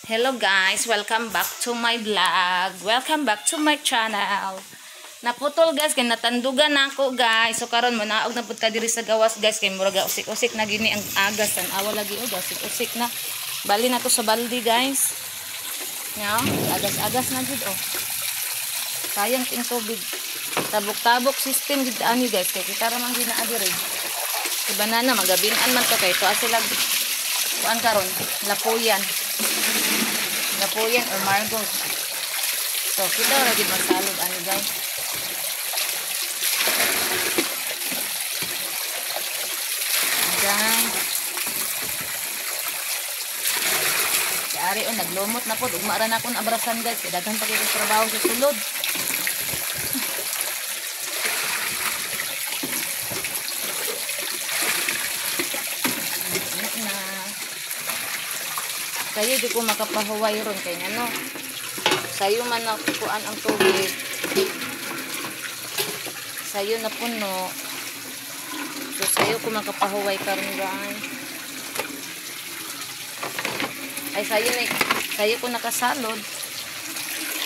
Hello guys, welcome back to my vlog. Welcome back to my channel. Naputol guys kay natandugan na ako guys. So karon manaog na pud ta diri sa gawas guys kay murag usik-usik na gini ang agas tan awa lagi og usik-usik na. Bali na to sa baldi guys. Nya, agas-agas na jud oh. Sayang ting tubig. Tabok-tabok system gid ani guys kay kita ra man ginaa diri. Si banana magabinan man to kay to sila kuan karon lapuyan. Lapuyan or margot. So kita ra gid magsalod ani guys. Guys. Ari on naglumot na pod, ugma ra na akong abrasan guys kay daghan pa kay trabaho sa sulod. Na. Kayo di ko makapahuway ron kay ngano. Sayo man nakuan ang tubig. Sayo na puno. So sayo ko makapahuway karon guys. Ay sayo na sayo ko nakasalod.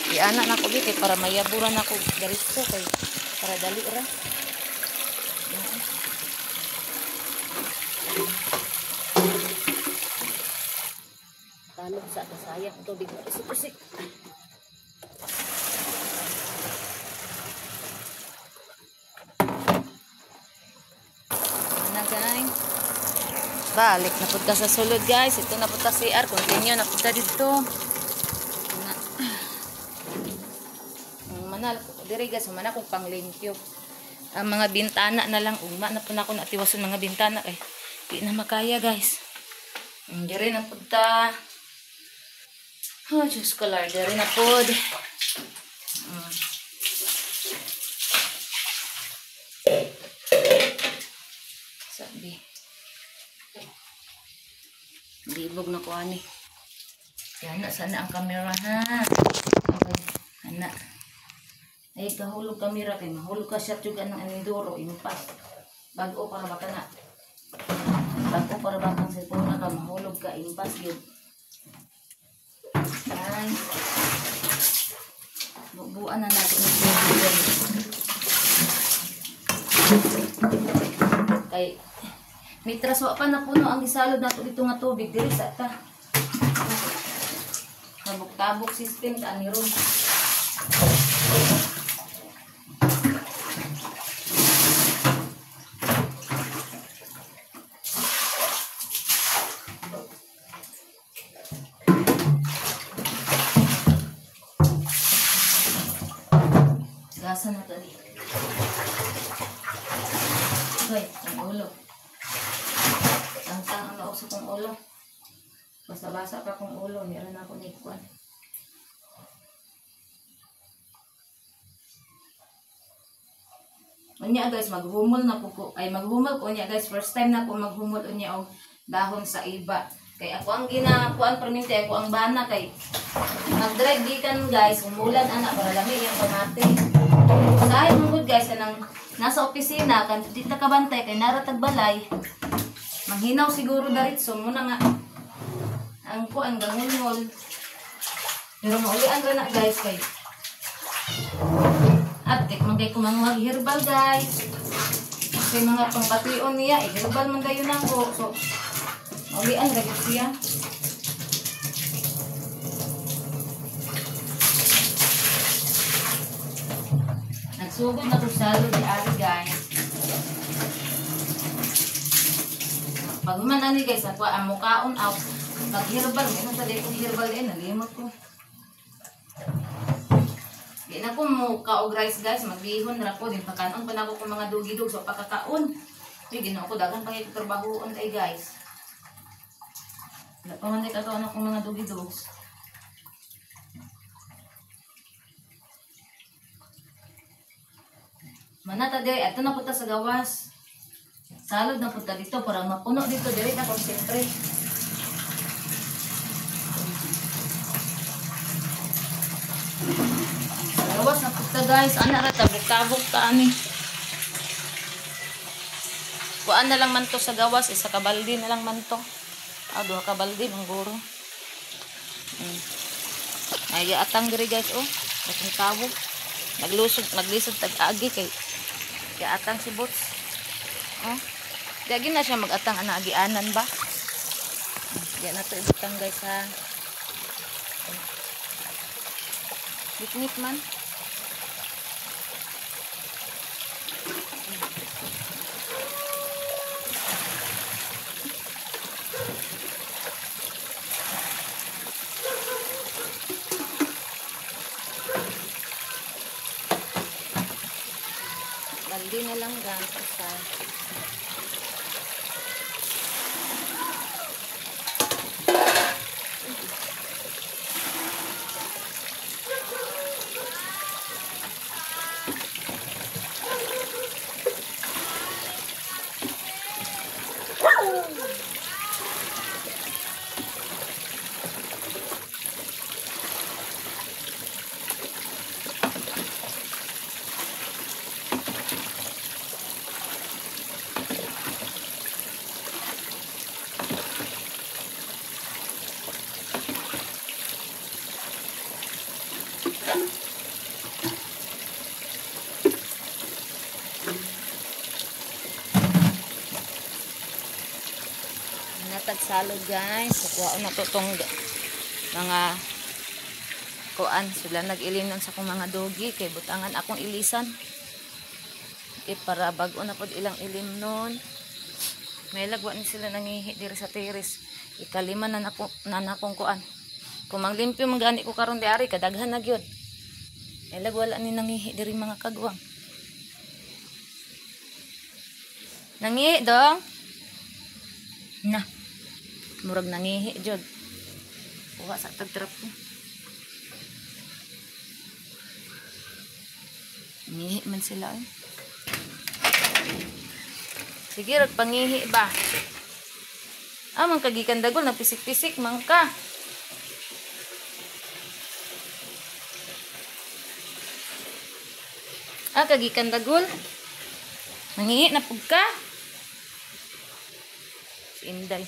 Iana na ko bi kay para mayaburan ako diretso kay para dali ra. Talog sa kasayang tubig usik-usik. Ana guys. Balik na punta sa sulod guys. Ito na punta CR. Continue na punta dito. Na. Manal diri guys, mana kung panglimpyo. Ang mga bintana na lang ugma na pud ako natiwason mga bintana kay di na makaya guys. Diri na punta. Oh, Diyos ko Lord, diri na pod. Sabi. Libog na ko ani. Yan na sana ang camera ha. Okay, ana. Ay kahulog camera kay mahulog ka siya juga ng aninduro impas. Bag-o para baka na. Bag-o para bakang cellphone ka mahulog ka impas gyud. Guys. Bubuan na natin yung tubig. Kay mitras wa pa na puno ang gisalod nato dito nga tubig diri sa ta. Tabok-tabok system ta ani ron. Gasa na tali. Hoy, ang ulo. Tangtang ang mausok kong ulo. Basa-basa pa kong ulo. Meron ako ni kuan. Unya guys, maghumol na po ko. Ay, maghumol ko unya guys. First time na ko maghumol unya og dahon sa iba. Kay ako ang ginakuan perminti, ako ang bana kay mag-drive gikan guys, umulan ana para lami iyang pamati. Sahay mong good guys kanang nasa opisina kan di ta kabantay kay nara tagbalay. Manghinaw siguro diretso muna nga ang kuan gangulngol. Pero maulian ra na guys kay atik man kay kumanguhag herbal guys. Kasi mga pangbation niya, eh, herbal man dayon nako. So maulian ra gyud siya. Nagsugod na ko salod di ari guys. Pag man ani guys ako ang mukaon out mag-herbal meron sa dito herbal eh nalimot ko. Di na ko muka og rice guys, magbihon ra ko din pakanon pa nako kung mga dugidug so pakakaon. Uy, Ginoo ko daghan pa kay trabahoon kay guys. Wala pa man kakaon akong mga dugidugs. Manata diri ato na punta sa gawas. Salod na punta dito para mapuno dito diri na concentrate. Sa gawas na punta guys, ana ra tabok-tabok ta ani. Kuan na lang man to sa gawas, isa ka balde na lang man to. Ah, duha ka balde mangguro. Ay atang diri guys oh. Akong tawo. Naglusog, maglisod tag-agi kay atang si Boots. Oh. Di na siya mag-atang ana agianan ba? Di na to ibutang guys ha. Bitnit man. Baldi na lang guys isa. Natagsalog guys, kukuha na to tong mga kuan sila nag-ilinan sa akong mga dogi kay butangan akong ilisan eh para bag-o na pod ilang ilim nun. May lagwa ni sila nangihi diri sa terrace. Ikalima na nako na nakong kuan. Kung maglimpyo man gani ko karon di ari kadaghan na gyud. May lagwa ni nangihi diri mga kagwang. Nangihi dong. Na. Murag nangihi jud. Kuha sa tagtrap ko. Nangihi man sila eh. Sige, rag pangihi ba? Ah, man kagikan dagol nagpisik-pisik man ka. Ah, kagikan dagol. Nangihi na pug ka. Si Inday.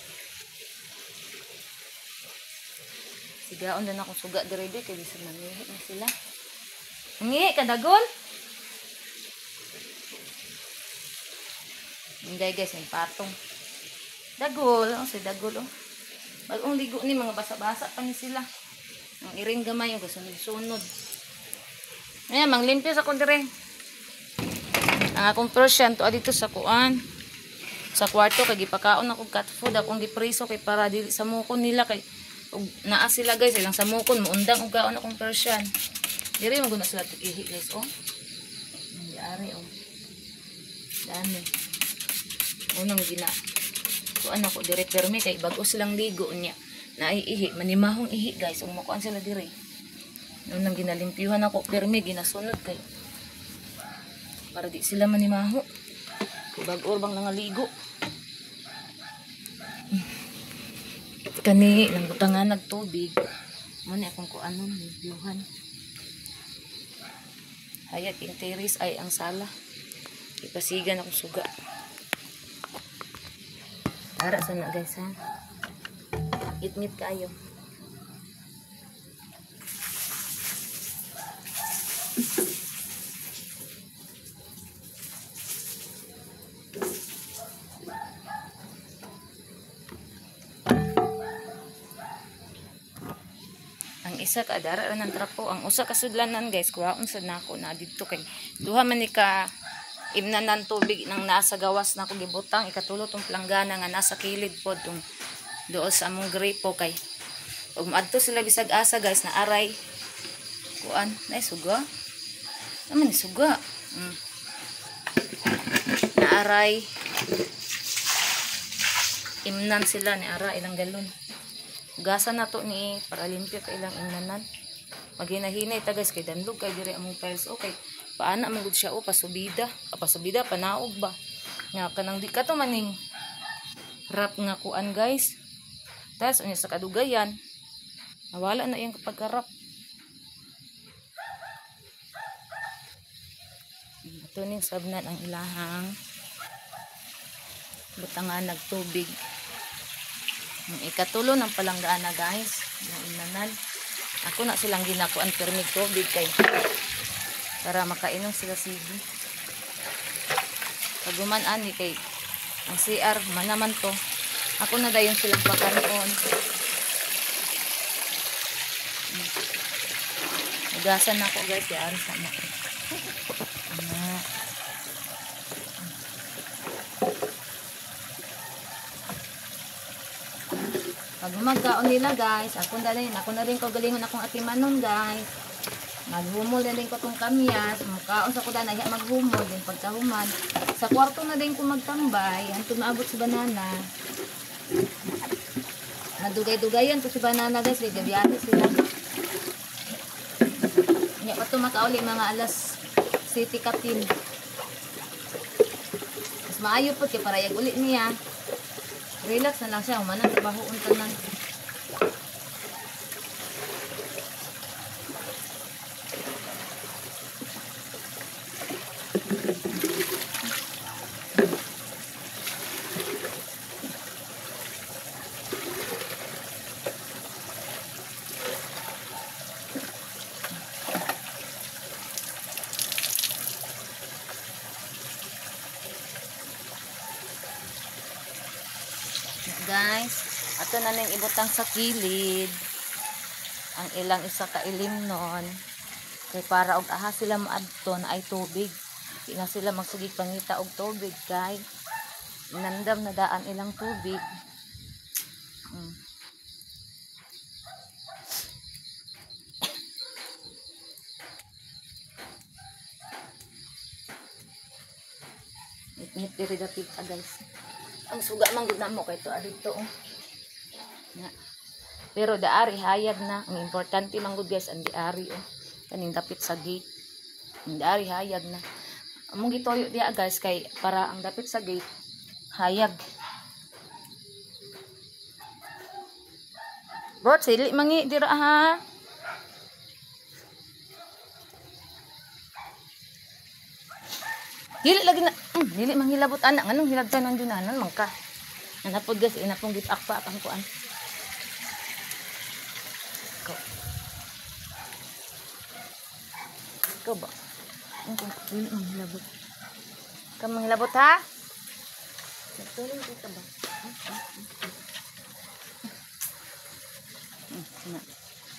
Sigaon din akong suga dire kay bisan nangihi na sila. Nangihi ka dagol? Inday guys, may patong. Dagol, oh, si dagol oh. Bagong ligo ni mga basa-basa pa ni sila. Ang iring gamay yung kasunod-sunod. Ayan, manglimpyo sa dire. Ang akong Persian to dito sa kuan. Sa kwarto kay gipakaon ako cat food akong gipriso kay para dili sa mukon nila kay ug naa sila guys ilang samukon muundang og kaon akong Persian. Diri mo guna sila ihi guys oh. Nangyari oh. Dami. Unang gina kuan ako dire permi kay bag-o silang ligo niya. Naiihi manimahong ihi guys ug makuan sila dire. Unang ginalimpyuhan ako permi ginasunod kay para di sila manimaho. Kay bag-o bang nangaligo. Kani nang butangan nagtubig. Mo ni akong kuanon limpyuhan. Hayag ing terrace ay ang sala. Ipasigan akong suga. Ara sana guys ha. Itmit kayo. Ang isa ka adara ra ng trapo, ang usa ka sudlanan guys, kuhaon sad nako na didto kay duha man ni ka imnanan tubig nang nasa gawas nako gibutang, ikatulo tong planggana nga nasa kilid pod tong dool sa among gripo kay ug maadto sila bisag asa guys na aray kuan nay suga naman ni suga na aray imnan sila ni ara ilang galon. Hugasan na to ni para limpyo ka ilang imnanan. Maghinahinay ta guys kay danlog kay diri among tiles okay. Paana man gud siya o pasubida, pasubida panaog ba. Nga kanang di kato maning wrap nga kuan guys. Tas unya sa kadugayan nawala na iyang pagka-wrap. Ito ning sabnan ang ilahang butangan nagtubig. Ang ikatulo ng palanggaan na guys, yung inanan. Ako na silang ginakuan permig tubig kay para makainom sila sige. Paguman ani kay ang CR manaman to. Ako na dayon silang pakanon. Hugasan na ako guys, kaya aris na. Pag magkaon nila guys, ako na rin ko galingon akong atimanon guys. Maghumol na din ko tong kamyas, mukaon sa kuda na maghumol din pagkahuman. Sa kwarto na din ko magtambay, hantod maabot si banana. Nadugay-dugayan to si banana guys, kay gabiyahe sila. Nya pa to makauli mga alas 7 kapin. Mas maayo pod kay para yag uli niya. Relax na lang siya, human ang trabahoon tanan. Guys, ato na ning ibutang sa kilid ang ilang isa ka ilimnon kay para og aha sila maadto na ay tubig, di na sila magsugig pangita og tubig kay nandam na daan ilang tubig. Nit diri dapit guys. Ang suga man gud namo kay to adto oh. Na. Pero daari hayag na. Ang importante man gud guys ang diari oh. Kaning dapit sa gate. Ang diari hayag na. Among gituyo diha guys kay para ang dapit sa gate hayag. Bro, sili mangi dira ha. Dili lagi na, dili manghilabot anak, nganong hilabtan ang dunanan man ka. Anapod guys, inapong gitakpa ang kuan. Ikaw. Ikaw ba? Dili manghilabot. Ikaw manghilabot ha? Nagtulong ka ba?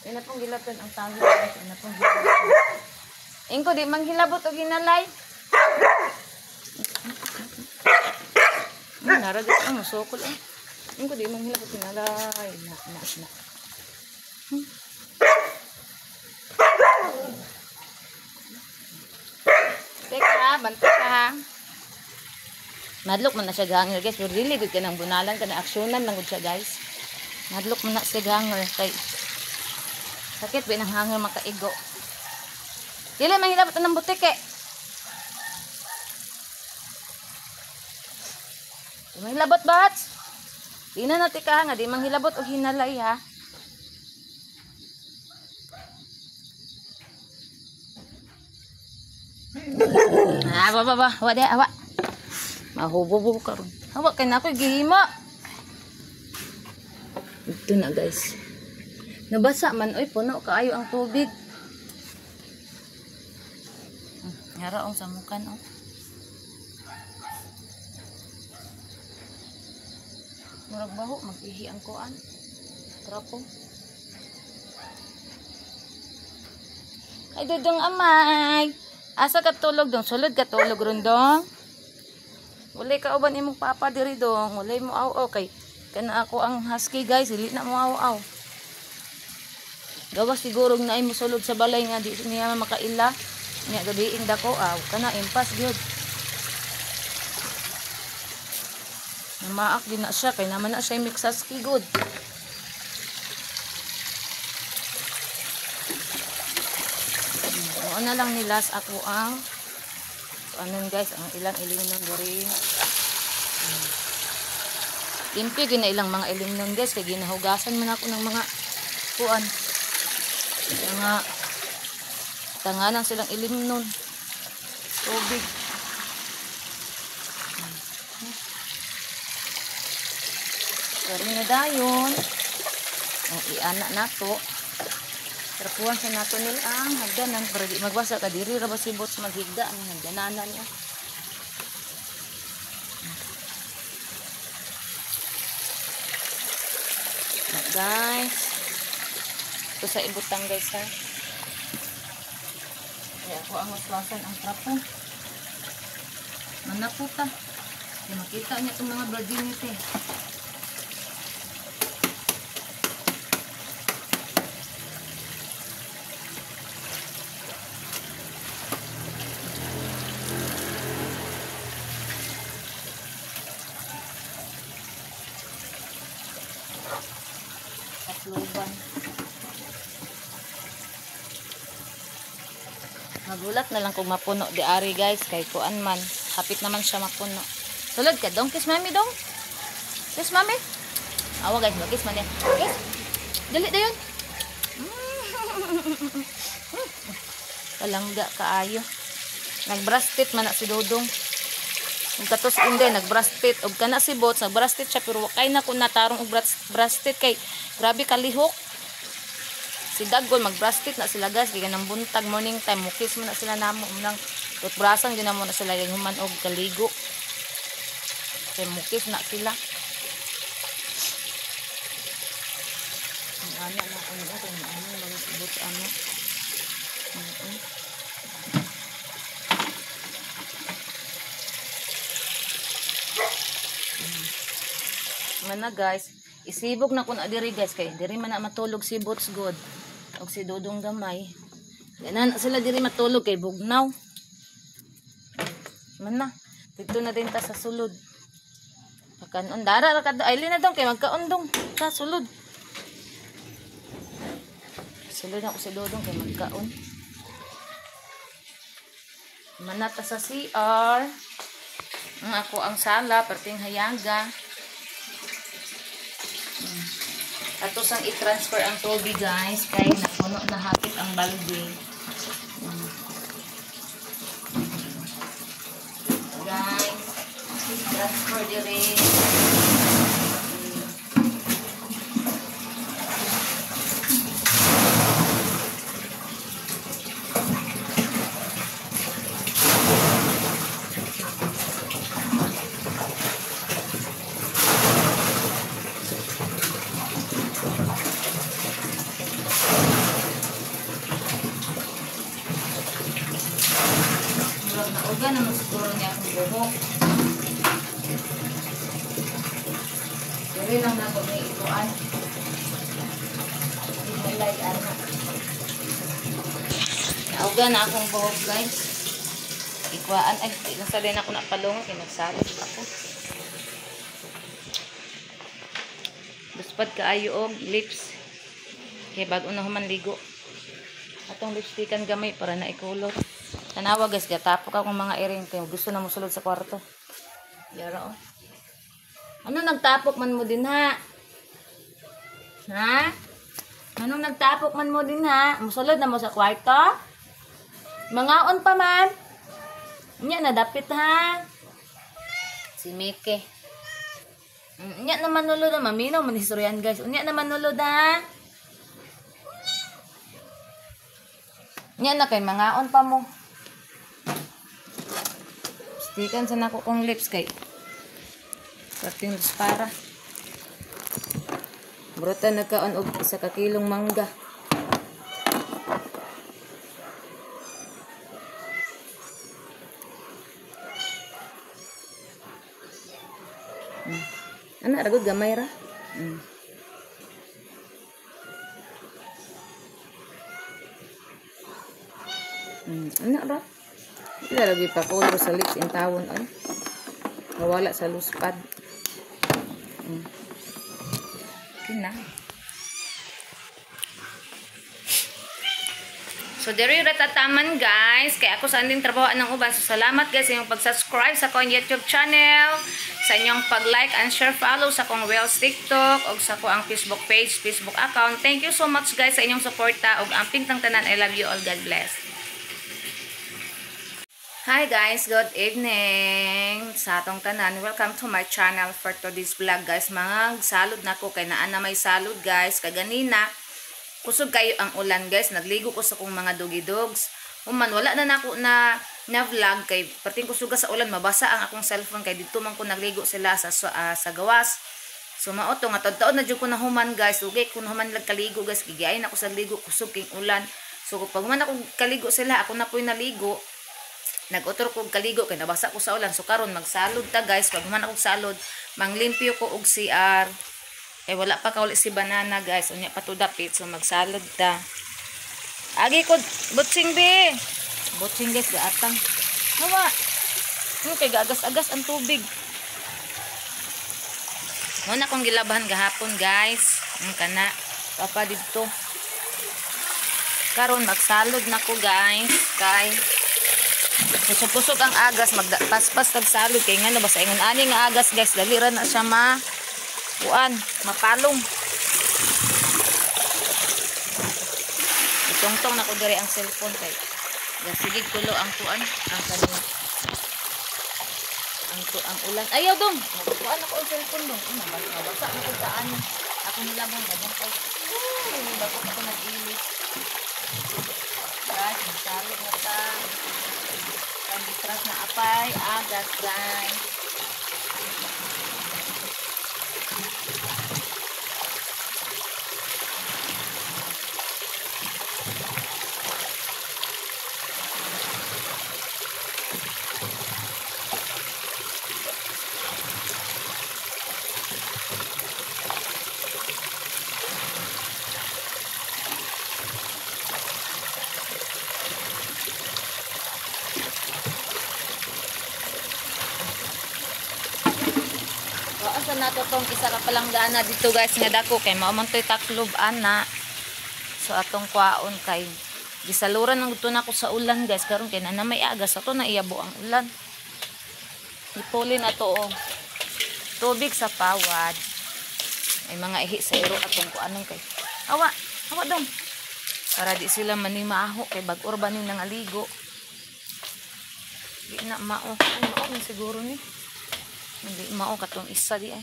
Inapong gilabtan ang tawag, inapong gilabtan. Ingko di manghilabot og hinalay. Naragat ang musokol eh. Ingko di manghilabot hinalay. Na na na. Teka ha, bantay ka ha. Madlok man na siya ganger guys, pero dili gud ka nang bunalan ka na aksyonan lang gud siya guys. Madlok man na siya ganger kay sakit ba nang hanger makaigo. Dili manghilabot ang butike. Di manghilabot bats. Di na natika ha nga di manghilabot og hinalay ha. Ah, ba ba ba, wa di awa. Mahubo karon. Hawa kay nako gihimo. Ito na guys. Nabasa man oy, puno kaayo ang tubig. Ngara ang samukan oh. Murag baho mag-ihi ang kuan. Trapo. Ay dudong amay. Asa ka tulog dong? Sulod ka tulog ron dong. Walay ka uban imong papa diri dong. Walay mo aw-aw kay kana ako ang husky guys, dili na mo aw-aw. Gawa siguro na ay mosulod sa balay nga di niya makaila. Nya gabiing dako aw kana impas gyud. Namaak din na siya kay naman na siya mix husky good. Mao na lang ni last ako ang anon guys, ang ilang ilimnon diri. Limpi gyud na ilang mga ilimnon guys kay ginahugasan man ako ng mga kuan. Mga tanganan silang ilimnon. Tubig. Sorry na dayon. Ang iana nato. Trapuan sa nato nila ang hagdanan para di magbasa ka diri ra ba si Bots maghigda ang hagdananan niya. Guys, ito sa ibutang guys ha. Kaya ako ang waswasan ang trapo. Manaputa. Kaya makita niya itong mga virginity. Tatluban. Magulat na lang kung mapuno di ari guys kay kuan man. Hapit naman siya mapuno. Sulod ka dong, kiss mami dong. Kiss mami. Awa guys, mag-kiss man niya. Kiss. Dali dayon. Palangga kaayo. Nag-brush teeth man na si Dodong. Ug katos inde nag-brush teeth ug kana si Bots nag-brush teeth siya pero kay na kun natarong og brush teeth kay grabe kalihok. Si Dagol mag-brush teeth na sila guys kay nang buntag morning time mukis mo na sila namo nang toothbrushan gyud namo na sila yung human og kaligo. Kay mukis na sila. Ang ana na ano kung ano mag-Bots ano. Mana guys, isibog na kun diri guys kay diri man na matulog si Bots good og si Dodong gamay. Ganan sila diri matulog kay bugnaw. Man na didto na din ta sa sulod. Pagkanon dara ra kad ay lina dong kay magkaon dong sa sulod. Sulod na ko si Dodong kay magkaon. Man na ta sa CR. Ang ako ang sala perting hayaga. Ato sang i-transfer ang tubig guys kay napuno na hapit ang balde. Guys, transfer dire. Nauga naman siguro niya akong buhok. Pero lang na ako may ituan. Himalay, anak. Nauga na akong buhok, guys. Ikuan. Ay, nasalin ako na palungo. Kaya nagsalot ako. Duspad kaayo og lips. Kaya bago na humanligo. Atong lipstickan gamay para na ikulot. Tanawa guys, gatapok akong mga iring kay gusto na mosulod sa kwarto. Yara oh. Ano nagtapok man mo din ha? Ha? Anong nagtapok man mo din ha? Mosulod na mo sa kwarto? Mangaon pa man. Unya na dapit ha. Si Mike. Unya na manulod ha, maminaw man istoryan guys. Unya na manulod ha. Unya na kay mangaon pa mo. Stikan sa nako kong lips kay perting para. Bruta nagkaon og isa ka kilong mangga. Ana ra gud gamay ra. Ana ra. Ila lagi pa color sa lips in tawon ay. Nawala sa luspad. Okay na. So diri ra tataman guys, kay ako sa anding trabaho anang uban. So salamat guys sa inyong pag-subscribe sa akong YouTube channel, sa inyong pag-like and share, follow sa akong Reels TikTok ug sa akong Facebook page, Facebook account. Thank you so much guys sa inyong suporta ug amping tang tanan. I love you all. God bless. Hi guys, good evening sa atong tanan. Welcome to my channel for today's vlog guys. Mga salud na ko kay naa na may salud guys. Kaganina Kusog kayo ang ulan guys. Nagligo ko sa kong mga doggy dogs. Human wala na nako na na vlog kay perting kusuga sa ulan, mabasa ang akong cellphone kay didto man ko nagligo sila sa gawas. So mao to nga taud-taud na jud ko nahuman guys. Ugay ko nahuman lag kaligo guys, gigiayon ako sa ligo, kusog king ulan. So pag human ako kaligo sila, ako na po'y naligo. Nag-utor ko kaligo kay nabasa ko sa ulan. So karon magsalod ta guys. Pag human ako salod, manglimpyo ko og CR. Eh wala pa kauli si Banana guys. Unya pa to dapit, so magsalod ta. Agi ko butsing be. Butsing guys gaatang. Hawa. Kay gaagas-agas ang tubig. Muna akong gilabahan gahapon guys. Kana papa didto. Karon magsalod na ko guys kay kusog-kusog ang agas, magpaspas kag salod kay ngano basta ingon ani nga agas guys, dali ra na siya ma kuan, mapalong. Itongtong na ko diri ang cellphone kay gasigig tulo ang kuan ang kaning ang ulan. Ayaw dong. Magkuan ako ang cellphone dong. Mabasa na ko saan. Ako nilabang dagang ko. Bago ako nag-ilis. Guys, magsalod na ta. Pangitras na apay. Agas guys. Asa nato tong isa ka palanggana dito guys nga dako kay mao man toy taklob ana. So atong kwaon kay gisaluran ang gusto nako sa ulan guys karon kay na may agas ato na iyabo ang ulan. Ipuli na to oh. Tubig sa pawad. May mga ihi sa iro atong kuanon kay. Awa, awa dong. Para di sila manimaho kay bag-or ba ni nangaligo. Di na mao. Ay, mao ni siguro ni. Hindi mao katong isa di ay.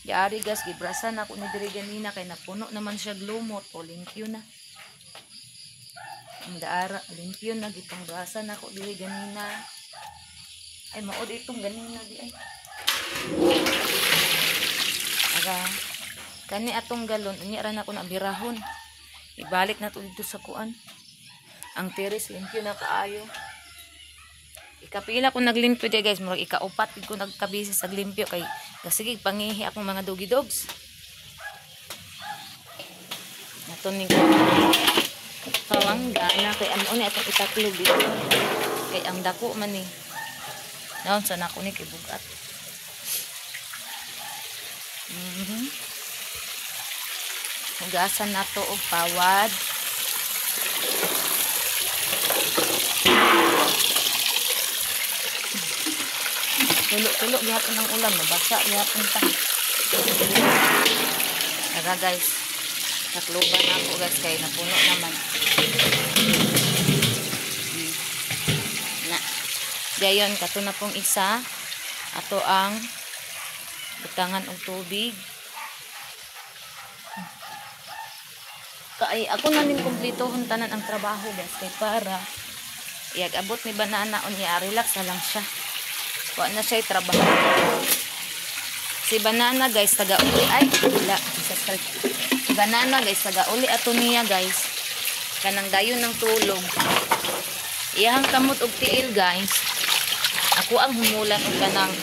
Yari guys, gibrasan ako ni diri ganina kay napuno naman siya glumot o limpyo na. Ang daara limpyo na gitong brasan ako diri ganina. Ay mao di itong ganina di ay. Aga kani atong galon unya ra na ako na birahon. Ibalik na to dito sa kuan. Ang teres limpyo na kaayo. Ikapila ko naglimpyo di guys, murag ikaupat ko nagkabisi sa limpyo kay sige pangihi akong mga doggy dogs. Nato ning palanggana kay amo ni atong itaklob dito. Kay ang dako man ni. Naon sa nako ni kay bugat. Hugasan nato og pawad. Tulo-tulo gihapon ang ulan, mabasa gihapon ta. Tara guys, takloban na ako guys kay napuno naman. Na. Dayon kato na pong isa ato ang butangan og tubig. Kay ako na ning kumpletohon tanan ang trabaho guys kay para iyag abot ni Banana unya relax na lang siya. Wa na siya trabaho. Si Banana guys taga-uli ay wala Jesus Christ. Si Banana guys taga-uli ato niya guys. Kanang dayon ng tulog. Iyahang kamot og tiil guys. Ako ang humulan og kanang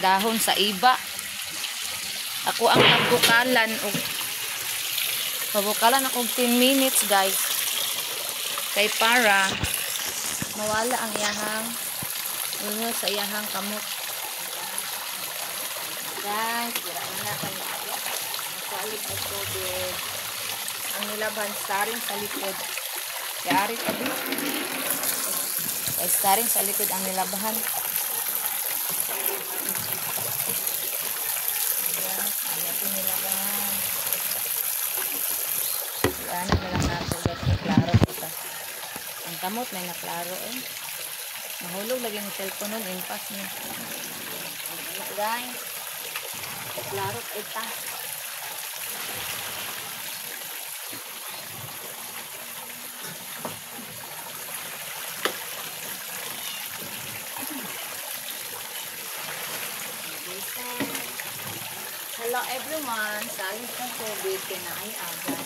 dahon sa iba. Ako ang pagbukalan og pabukalan ako 10 minutes guys. Kay para mawala ang iyahang ingon sa iyahang kamot. Guys, dira na kay masalig og tubig. Ang nilaban staring sa likod. Yari tabi. Kay staring sa likod ang nilabahan. Ayan, ayan nilabahan. Ano na lang nato guys, kay klaro kita. Ang kamot may naklaro eh. Nahulog lagi ang cellphone nun, impas niya. Ano guys? Klaro ita. Hello everyone, salig kong COVID kay naay aga.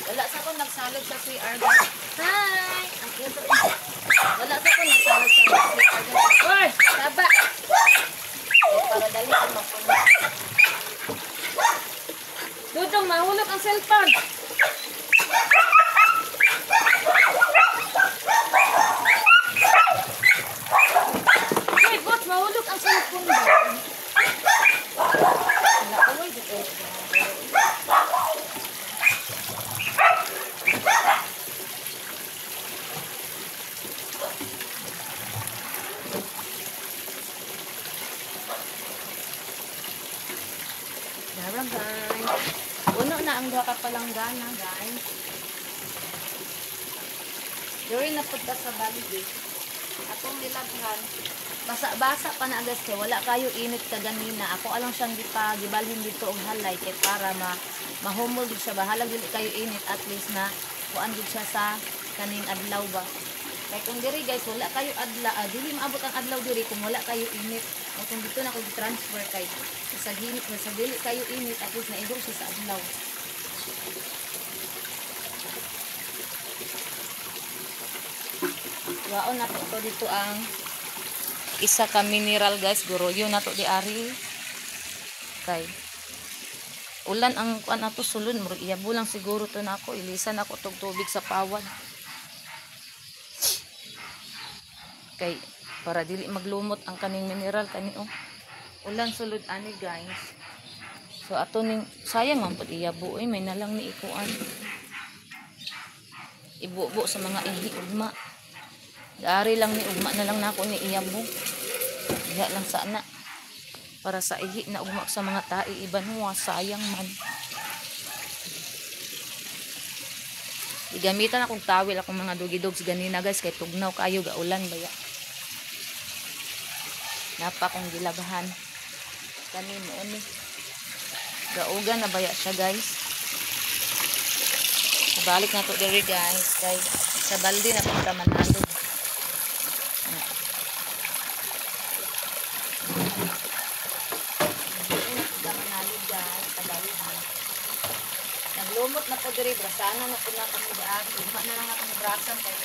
Wala sa ko nagsalog sa CR guys. Hi! Ang cute. Wala sa ko nagsalog sa CR guys. Oy, saba. Para dali ang mapuno. Dudong, mahulog ang cellphone. Uy, bot, mahulog ang cellphone ba? Wala ko, uy, dito. Dara, guys. Uno na ang duha ka palanggana, guys. Diri na pud ta sa balde. Atong nilaghan. Basa-basa pa na guys kay wala kayo init kaganina. Ako alang siyang gibalhin dito og halay kay para mahumol gid siya, bahalag dili kayo init, at least na kuan gid siya sa kaning adlaw ba. Kay kung diri guys wala kayo adlaw, dili maabot ang adlaw diri kung wala kayo init. O kung dito na ko gi-transfer kay sa dili kayo init, at least naidong siya sa adlaw. Waon na po to dito ang isa ka mineral guys, guroyo na to di ari. Kay ulan ang kuan ato sulod, murag iyabo lang siguro to nako, ilisan ako tog tubig sa pawad. Kay para dili maglumot ang kaning mineral kani oh. Ulan sulod ani guys. So ato ning sayang man pud iyabo oy, may nalang ni ikuan. Ibubo sa mga ihi ugma. Dari lang ni ugma na lang nako ni iyabo. Diha lang sana. Para sa ihi na ugma sa mga tae iban mo, sayang man. Gigamitan akong tawil akong mga doggy dogs ganina guys kay tugnaw kayo gaulan baya. Napa akong gilabhan. Kani mo ni. Gaugan na baya siya guys. Balik na to diri guys kay sa balde na punta manalog. Naglumot na po diri, brasana na po na kami daan. Ugma na lang akong brasan kay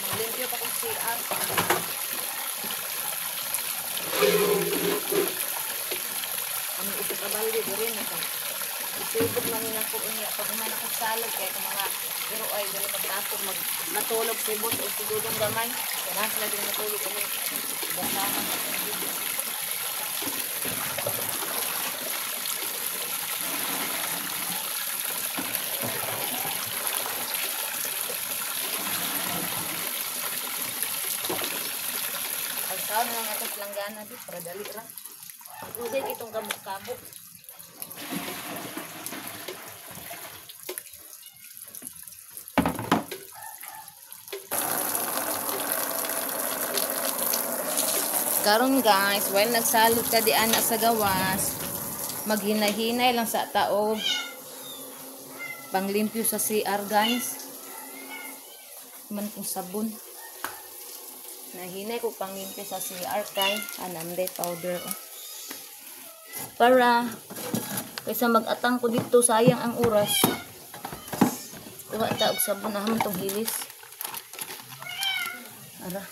maglimpyo pa kong CR. Ang isa ka balde diri na ka. Isubot man ni nako unya pag human akong salad kay kung mga pero ay diri magtapog mag matulog si boss o si Dudong gamay. Kailangan sila diri matulog kami. Brasana na po diri. Alsaw na lang atong planggana di para dali ra. Ugay kitong kabuk-kabuk. Karon guys, while nagsalot ka di ana sa gawas, maghinahinay lang sa taog panglimpyo sa CR guys. Man kong sabon. Nahinay ko panglimpyo sa CR kay anande powder. Oh. Para kaysa mag-atang ko dito, sayang ang oras. Kuha ta og sabon na hamon tong hilis. Ara.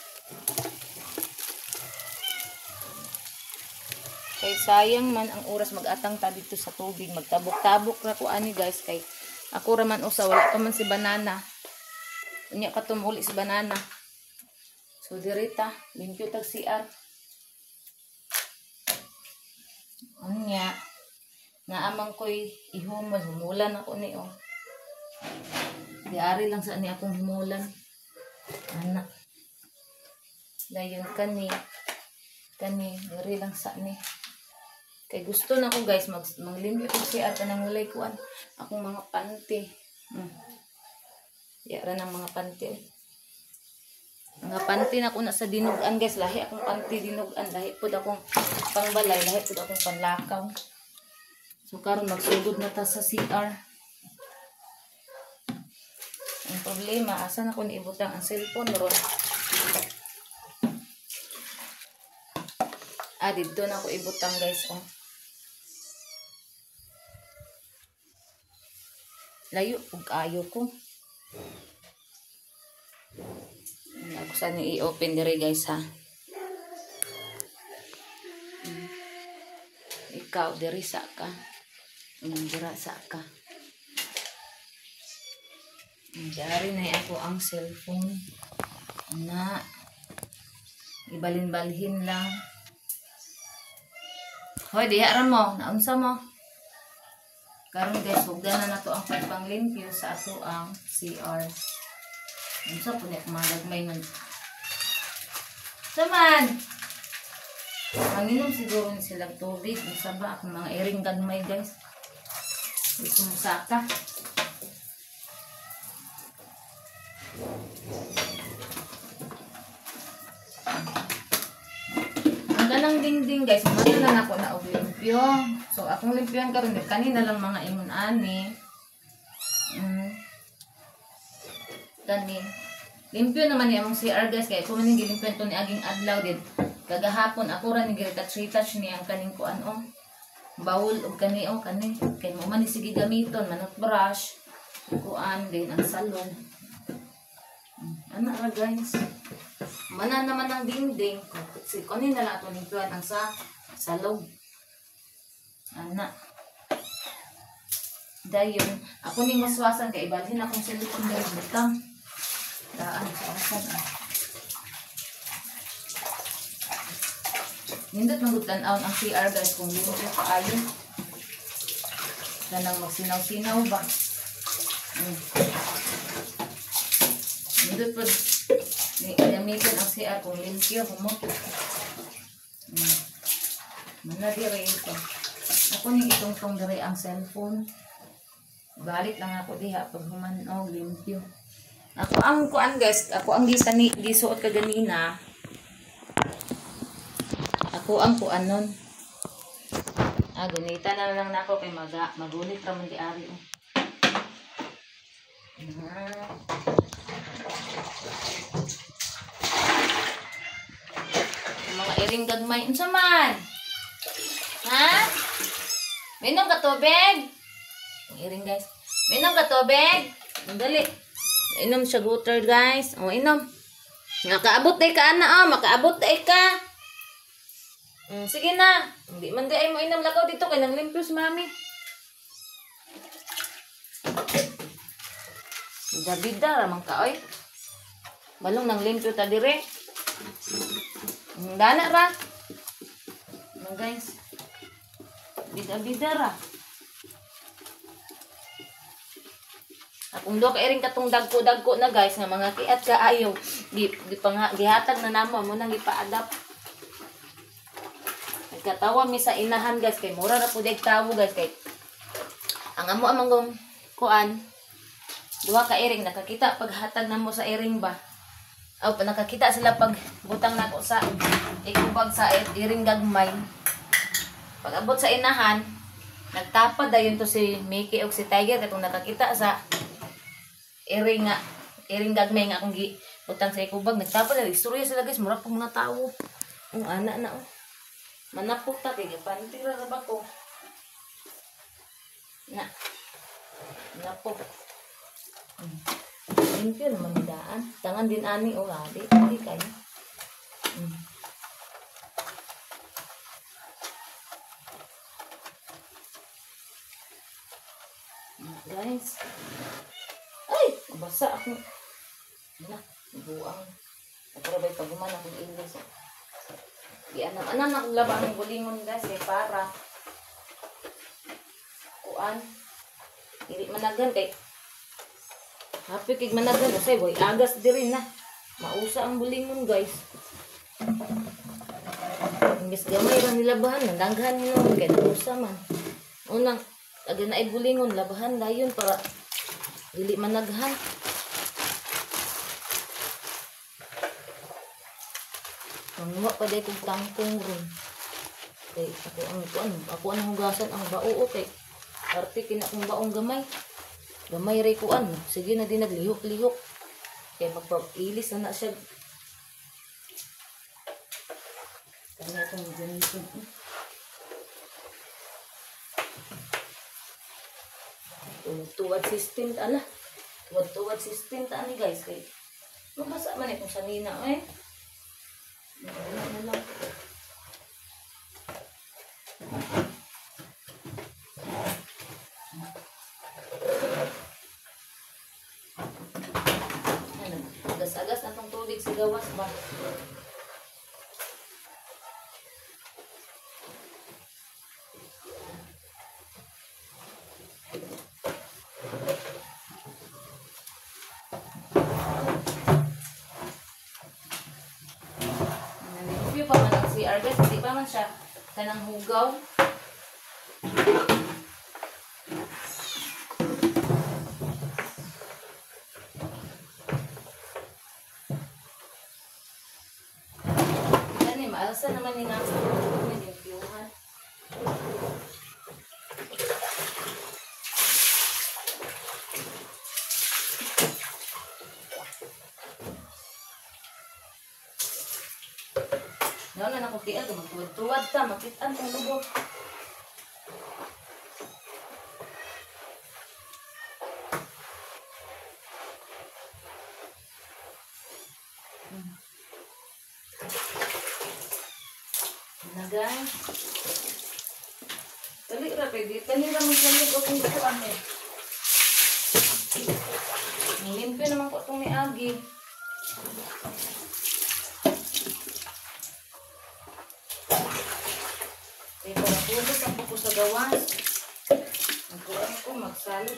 Kay sayang man ang oras mag-atang ta dito sa tubig, magtabok-tabok ra ko ani guys kay ako ra man usa, wala pa man si banana. Unya ka tumuli si banana. So dirita, limpyo tag CR. Unya naamang ko'y ihumol, humulan ako ni oh. Diari lang sa ni akong humulan. Ana. Dayon kani. Kani diri lang sa ni. Kay gusto na ko guys maglimpyo ko CR kanang walay kuan akong mga panty. Ya ra nang mga panty. Mga panty na ko na sa dinugan guys, lahi akong panty dinugan, lahi pud akong pangbalay, lahi pud akong panlakaw. So karon magsugod na ta sa CR. Ang problema, asa na ko niibutang ang cellphone ron. Ah, dito na ako ibutang guys, oh. Layo ug ayo ko. Ako sa ni i-open dire guys ha. Ikaw diri sa ka. Dira sa ka. Dari na ako ang cellphone. Na ibalin-balhin lang. Hoy, diha ra mo, naunsa mo? Karon guys, hugdan na nato ang pagpanglimpyo sa ato ang CR. Unsa po ni mga man. Saman. Manginom siguro ni sila tubig, unsa ba akong mga iring gagmay guys. Gusto mo saka. Ang ganang dingding guys, mana na nako na og limpyo. So akong limpyoan karon kanina lang mga ingon ani. Kani. Limpyo naman ni among CR guys kay ko man ning gilimpyoan to ni aging adlaw din. Kagahapon ako ra ni gi-retouch ni ang kaning kuan oh. Bawol og kani oh kani kay mo man ni sige gamiton manot brush kuan din ang salon. Ana ra guys. Mana naman ang dingding. Si kanina lang ato limpyoan ang sa salog. Ana. Dayon ako ning maswasan kay ibalhin akong cellphone diri butang. Daan sa usan. Nindot man gud tan-awon ang CR guys kung limpyo kaayo. Kanang magsinaw-sinaw ba. Nindot pud ni gamiton ang CR kung limpyo humot. Mana diri ito. Ako ning itungtong diri ang cellphone. Balik lang ako diha pag human og limpyo. Ako ang kuan guys, ako ang gisani gisuot kaganina. Ako ang kuan nun. Ah, gunita na lang nako kay magunit ra man di ari oh. Mga iring gagmay unsa man? Ha? Minom ka tubig? Ang iring guys. Minom ka tubig? Dali. Inom siya water guys. O inom. Makaabot ay ka ana oh, makaabot ay ka. Sige na. Hindi man di ay mo inom lakaw dito kay nang limpyo si mami. Dabida ra man ka oy. Balong nang limpyo ta dire. Dana ra. Mga guys. Bida-bida ra. Akong do kay ring katong dagko-dagko na guys nga mga kiat kaayo gihatag na namo mo nang gipa-adapt. Nagkatawa mi sa inahan guys kay mura ra pud tawo guys kay ang amo amang gong kuan duha ka iring nakakita paghatag namo sa iring ba. Aw nakakita sila pag butang nako sa ikubag sa iring gagmay. Pag abot sa inahan nagtapad dayon to si Mickey og si Tiger katong nakakita sa iring nga iring gagmay nga akong gibutang sa ikubag nagtapad na istorya sila guys mura pug mga tawo. Ang ana na oh. Manapok ta kay gipanti ra ba ko. Na. Manapok. Limpyo naman daan. Tangan din ani oh adi, adi kayo. Guys. Ay, basa ako. Na, buang. Pero bay paguman akong ilis. Di anam anam akong laba ang gulingon guys kay para kuan dili managhan kay happy kay managhan usay boy agas diri na mausa ang bulingon guys. Imbes gamay ra nilabahan nandanghan hinuon kay nausa man. Unang aga na ay bulingon labahan dayon para dili managhan. Manguha pa dahil kong tangkong ron. Kay ako ang kuan, ako ang hugasan ang bao kay arte kina akong baong gamay. Gamay ray kuan. Sige na din naglihok-lihok. Kay magpag-ilis na na siya. Kanya itong ganito. Tuwad system ala. Tuwad-tuwad system ta ani guys kay mabasa man itong sanina eh. Wala na lang. Ano, agas-agas na tong tubig sa gawas ba? Nalimpyo pa man ang CR guys, hindi pa man siya kanang hugaw. Gani, maalsa naman ni nga sa nalimpyuhan. Ngayon na ako kial, magtuwad-tuwad ta, makitaan kong lubot. Na guys. Dali ra pwede. Tanira mo sa lig o kung kuan eh. Limpyo naman ko itong miagi. Kaya pagpulos ang buko sa gawas. Magkuhan ko, magsalod.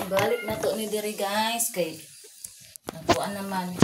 Balik na to ni diri guys kay nakuha naman.